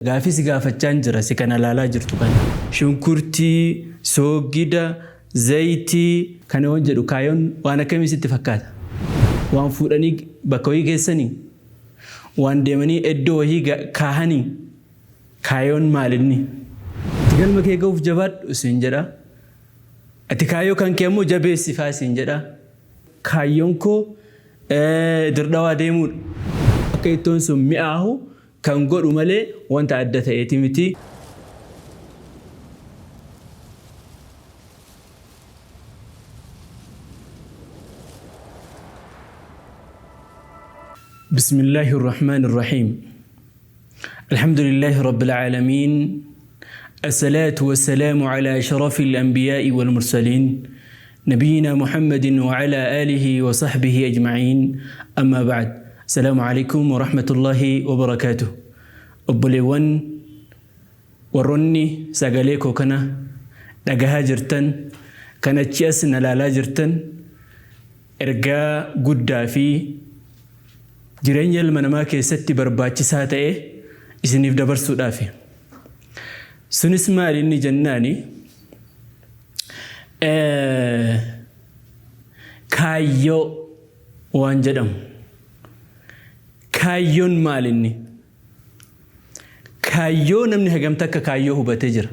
Gaafii si gaafachaan jira si kana laalaa jirtu kana. Shunkurtii, sooggida, zayitii kana yoon jedhu kaayoon waan akkamii sitti fakkaata? Waan fuudhanii bakka wayii geessanii? Waan deemanii iddoo wayii kaahanii? Kaayoon maalinni? Ati galma kee ga'uuf jabaadhu siin jedha. Ati kaayyoo kan kee ammoo jabeessi faa siin jedha. Kaayyoon koo Dirdhawaa deemuudha. Akka ittoon sun mi'aahu kan godhu malee wanta adda ta'eeti miti. بسم الله الرحمن الرحيم الحمد لله رب العالمين الصلاة والسلام على أشرف الأنبياء والمرسلين نبينا محمد وعلى آله وصحبه أجمعين أما بعد السلام عليكم ورحمة الله وبركاته Obboleewwan warroonni sagalee koo kana dhagahaa jirtan kan achi as na laalaa jirtan ergaa guddaa fi jireenya ilma namaa keessatti barbaachisaa ta'e isiniif dabarsuudhaafi. Sunis maali inni jennaani kaayyoo waan jedhamu. Kaayyoon maali inni? Kaayyoo namni hagam takka kaayyoo hubatee jira.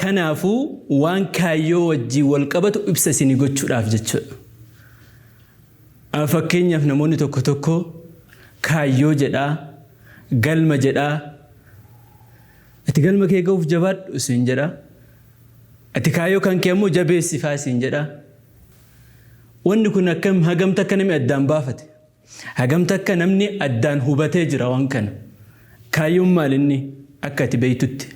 Kanaafuu waan kaayyoo wajjin wal qabatu ibsa isinii gochuudhaaf jechuudha. Fakkeenyaaf namoonni tokko tokko kaayyoo jedhaa, galma jedhaa. Ati galma kee ga'uuf jabaadhu siin jedha. Ati kaayyoo kan kee ammoo jabeessi faa siin jedha. Wanni kun akkam hagam takka namni addaan baafate. Hagam takka namni addaan hubatee jira waan kana. Kaayyoon maal inni akka ati beektutti?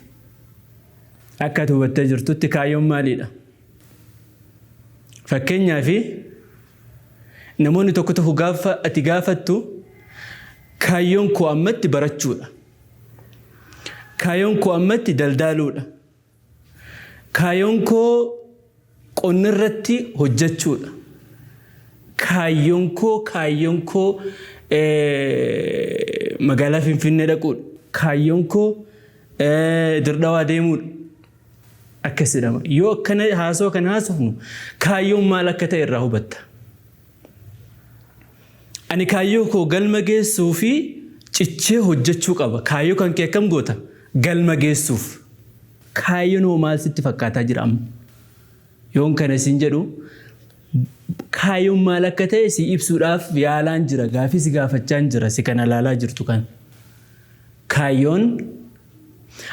Akka ati hubattee jirtutti kaayyoon maaliidha? Fakkeenyaaf namoonni tokko tokko gaafa ati gaafattu kaayyoon koo ammatti barachuudha. Kaayyoon koo ammatti daldaaluudha. Kaayyoon koo qonna irratti hojjechuudha. Kaayyoon koo kaayyoon koo magaalaa Finfinnee dhaquudha. Kaayyoon koo Dirdhawaa deemuudha. Akkas jedhama. Yoo akkana haasoo kana haasofnu kaayyoon maal akka ta'e irraa hubatta. Ani kaayyoo koo galma geessuu fi cichee hojjechuu qaba. Kaayyoo kan kee akkam goota? Galma geessuuf. Kaayyoon hoo maal sitti fakkaataa jira amma? Yoon kana siin jedhu kaayyoon maal akka ta'e si ibsuudhaaf yaalaan jira. Gaafii si gaafachaan jira. Si kana laalaa jirtu kan. Kaayyoon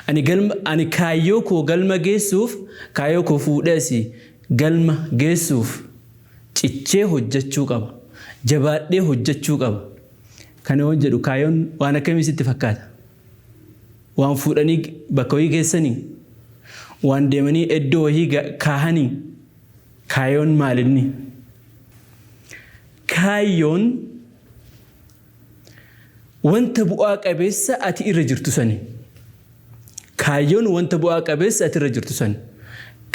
ani galma ani kaayyoo koo galma geessuuf kaayyoo koo fuudhee asii galma geessuuf cichee hojjechuu qaba. Jabaadhee hojjechuu qaba. Kana yoon jedhu kaayyoon waan akkamii sitti fakkaata? Waan fuudhanii bakka wayii geessanii? Waan deemanii iddoo wayii kaahanii? Kaayyoon maalinni? Kaayyoon wanta bu'aa qabeessa ati irra jirtu sani. Kaayyoon wanta bu'aa qabeessa ati irra jirtu sani.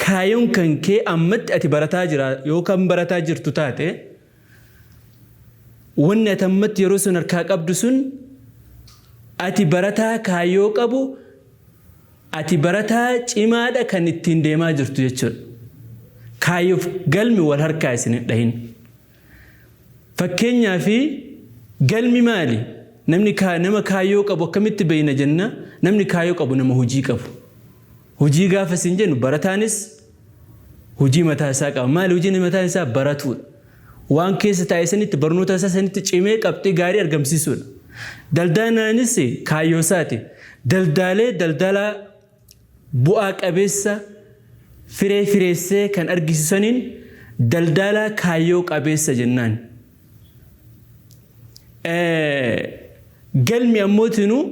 Kaayyoon kan kee ammatti ati barataa jira yoo kan barataa jirtu taate wanni ati ammatti yeroo sun harkaa qabdu sun ati barataa kaayyoo qabu ati barataa cimaadha kan ittiin deemaa jirtu jechuudha. Kaayyoof galmi wal harkaa isin hin dhahin. Fakkeenyaaf galmi maali? Namni nama kaayyoo qabu akkamitti beekna jenna? Namni kaayyoo qabu nama hojii qabu. Hojii gaafa isin jennu barataanis hojii mataa isaa qaba. Maali hojiin mataa isaa? Baratuudha. Waan keessa taa'e sanitti barnoota isaa sanitti cimee qabxii gaarii argamsiisuudha. Daldalaanis kaayyoo isaati. Daldaalee daldalaa bu'aa qabeessa firee fireessee kan argisiisu saniin daldaalaa kaayyoo qabeessa jennaan. Galmi ammootinuu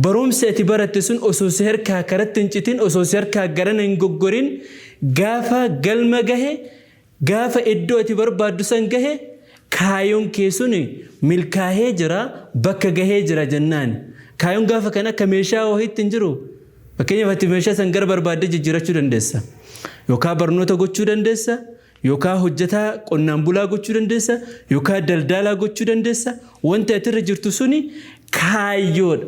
barumsi ati baratte sun osoo si harkaa karatti hin citin osoo si harkaa garana hin goggorin gaafa galma gahe gaafa iddoo ati barbaaddu san gahe kaayoon kee sun milkaahee jira bakka gahee jira jennaani. Kaayoon gaafa kan akka meeshaa wahiitti hin jiru. Fakkeenyaaf ati meeshaa san gara barbaaddee jijjiirachuu dandeessa. Yookaan barnoota gochuu dandeessa. Yookaan hojjetaa qonnaan bulaa gochuu dandeessa. Yookaan daldaalaa gochuu dandeessa. Wanti ati irra jirtu suni Kaayyoodha.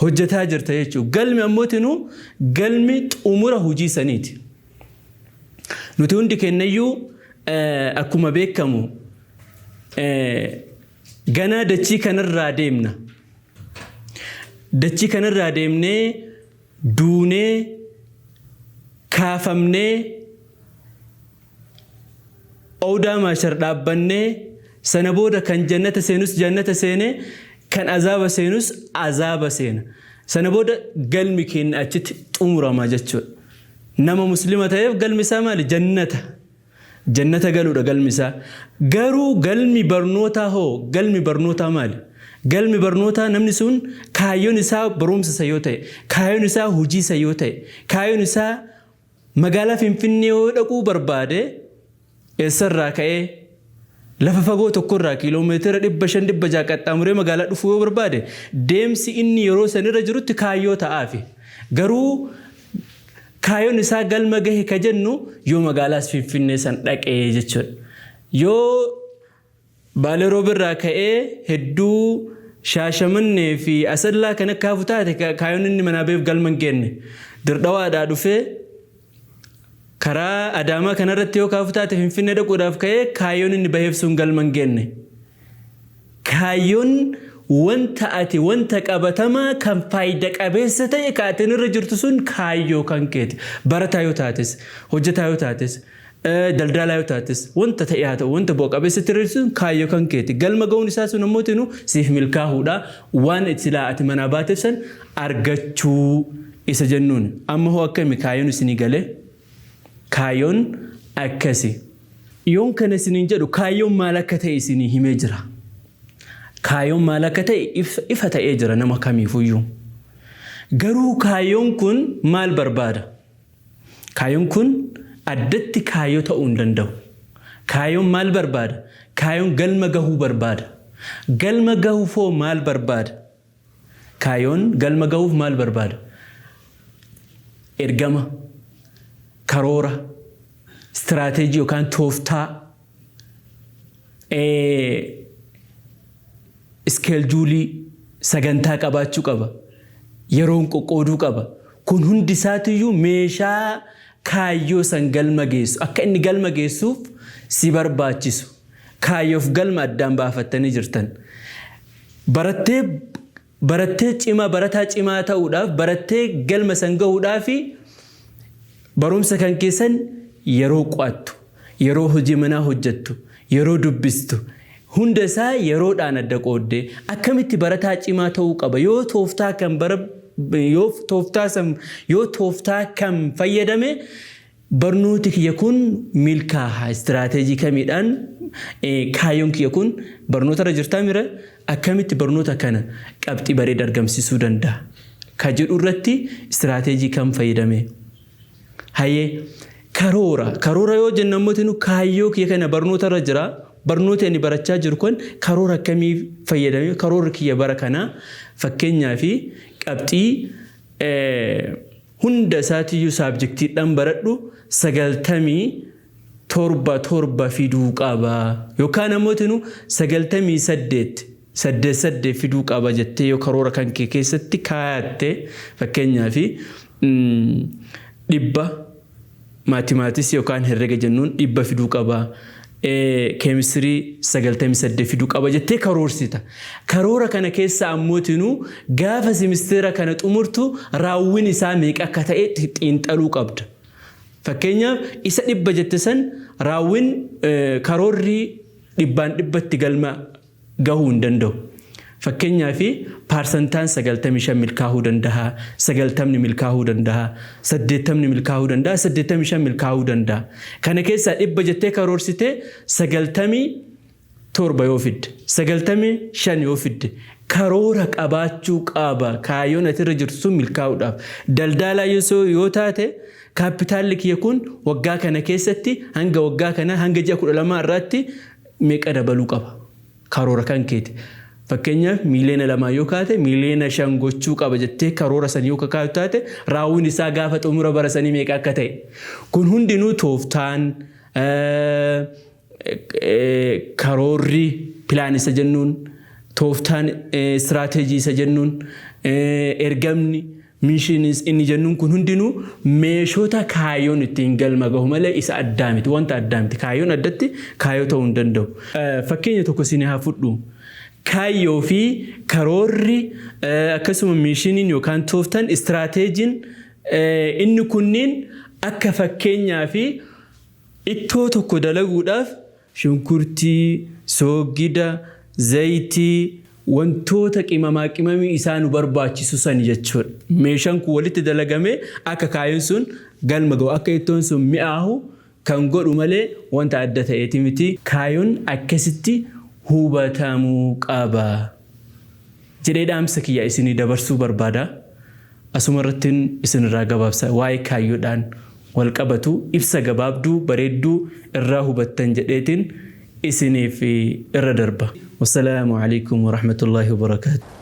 Hojjetaa jirta jechuudha. Galmi ammootinuu galmi xumura hojii saniiti. Nuti hundi keenyayyuu akkuma beekamu ganaa dachii kanarraa deemna. Dachii kanarraa deemnee duunee kaafamnee Owdaa maashar dhaabbannee sana booda kan jannata seenus jannata seene kan azaaba seenus azaaba seena. Sana booda galmi keenya achitti xumurama jechuudha. Nama muslima ta'eef galmi isaa maali? Jannata. Jannata galuudha galmi isaa. Garuu galmi barnootaa hoo? Galmi barnootaa maali? Galmi barnootaa namni sun kaayyoon isaa barumsa isa yoo ta'e, kaayyoon isaa hojii isa yoo ta'e, kaayyoon isaa magaalaa Finfinnee yoo dhaquu barbaade eessarraa ka'ee lafa fagoo tokkorraa kiiloomeetira 500 600 qaxxaamuree magaalaa dhufuu yoo barbaade deemsi inni yeroo sanirra jirutti kaayyoo ta'aafi. Garuu kaayyoon isaa galma gahe ka jennu yoo magaalaas Finfinnee san dhaqee jechuudha. Yoo Baalee Roobirraa ka'ee hedduu Shaashamannee fi Asallaa kan akka hafu taate kaayyoon inni manaa ba'eef galma hin geenne. Dirdhawaadhaa dhufee karaa Adaamaa kanarratti yoo kaafu taate Finfinnee dhaquudhaaf ka'ee kaayyoon inni baheef sun galma hin geenne. Kaayyoon wanta ati wanta qabatamaa kan faayida qabeessa ta'e ka ati irra jirtu sun kaayyoo kan keeti. Barataa yoo taates, hojjetaa yoo taates, daldalaa yoo taates, wanta ta'e haa ta'u wanta bu'a qabeessa itti irra jirtu sun kaayyoo kan keeti. Galma ga'uun isaa sun ammoo tinu siif milkaahuudha. Waan silaa ati manaa baateef san argachuu isa jennuun. Amma hoo akkami kaayyoon isinii galee? Kaayyoon akkasi. Yoon kana isiniin jedhu kaayyoon maal akka ta'e isinii himee jira. Kaayyoon maal akka ta'e ifa ta'ee jira nama kamiifuyyuu. Garuu kaayyoon kun maal barbaada? Kaayyoon kun addatti kaayyoo ta'uu hin danda'u. Kaayyoon maal barbaada? Kaayyoon galma gahuu barbaada. Galma gahuufoo maal barbaada? Kaayyoon galma gahuuf maal barbaada? Ergama, karoora, istiraateejii yookaan tooftaa, iskeeljuulii sagantaa qabaachuu qaba. Yeroon qoqqooduu qaba. Kun hundi isaatiyyuu meeshaa kaayyoo san galma geessu. Akka inni galma geessuuf si barbaachisu. Kaayyoof galma addaan baafattanii jirtan. Barattee barattee cimaa barataa cimaa ta'uudhaaf barattee galma san gahuudhaaf barumsa kan keessan yeroo qo'attu, yeroo hojii manaa hojjettu, yeroo dubbistu hunda isaa yeroodhaan adda qooddee akkamitti barataa cimaa ta'uu qaba yoo tooftaa kan bara yoo tooftaa san yoo tooftaa kan fayyadame Barnooti kiyya kun milkaaha istiraateejii kamiidhaan kaayyoon kiyya kun barnoota irra jirtaa mira akkamitti barnoota kana qabxii bareeda argamsiisuu danda'a ka jedhu irratti istiraateejii kam fayyadame hayyee karoora karoora yoo jennu ammoo kaayyoo kiyya kana barnoota irra jira barnoota inni barachaa jiru kun karoora akkamii fayyadame karoorri kiyya bara kanaa fakkeenyaa fi qabxii Hunda isaatiyyuu saabjektiidhaan baradhu 97 7 fiduu qaba. Yookaan ammoo tinu 98 8 8 fiduu qaba jettee yoo karoora kan kee keessatti kaayatte fakkeenyaaf 100 Maatimaatiksii yookaan herrega jennuun 100 fiduu qaba. Keemistirii 98 fiduu qaba jettee karoorsita. Karoora kana keessa ammootinuu gaafa simisteera kana xumurtu raawwiin isaa meeqa akka ta'e xiinxaluu qabda. Fakkeenyaaf isa 100 jette san raawwiin karoorri dhibbaan dhibbatti galma gahuu hin danda'u. Fakkeenyaaf paarsantaan 95 milkaahuu danda'a, 90ni milkaahuu danda'a, 80ni milkaahuu danda'a, 85 milkaahuu danda'a. Kana keessaa 100 jettee karoorsitee 97 yoo fidde, 95 yoo fidde karoora qabaachuu qaba. Kaayyoon ati irra jirtu sun milkaa'uudhaaf. Daldaalaa yoo taate kaappitaalli kiyya kun waggaa kana keessatti hanga waggaa kana hanga ji'a 12 irraatti meeqa dabaluu qaba? Karoora kan keeti. Fakkeenyaaf miiliyoona lamaa yoo kaate miiliyoona 5 gochuu qaba jettee karoora san yoo kakaatu taate raawwiin isaa gaafa xumura bara sanii meeqa akka ta'e. Kun hundinuu tooftaan karoorri pilaan isa jennuun Tooftaan istiraateejii isa jennuun, ergamni, miishiniis inni jennuun kun hundinuu meeshota kaayyoon ittiin galma gahu malee isa addaa miti. Wanta addaa miti. Kaayyoon addatti kaayyoo ta'uu hin danda'u. Fakkeenya tokko isin haa fudhu. Kaayyoo fi karoorri, akkasuma miishiniin yookaan tooftaan istiraateejiin inni kunniin akka fakkeenyaa fi ittoo tokko dalaguudhaaf shunkurtii, sooggida, zayitii, wantoota qimamaa qimamii isaa nu barbaachisu sani jechuudha. Meeshaan kun walitti dalagamee akka kaayyoon sun galma gahu, akka ittoon sun mi'aahu kan godhu malee wanta adda ta'eeti miti. Kaayyoon akkasitti hubatamuu qaba jedhee dhaamsa kiyya isinii dabarsuu barbaada. Asuma irrattin isinirraa gabaabsa. Waa'ee kaayyoodhaan wal qabatu ibsa gabaabduu bareedduu irraa hubattan jedheetin isiniif irra darba. Wassalaamu alaikum warahmatullaahi wabarakaatuh.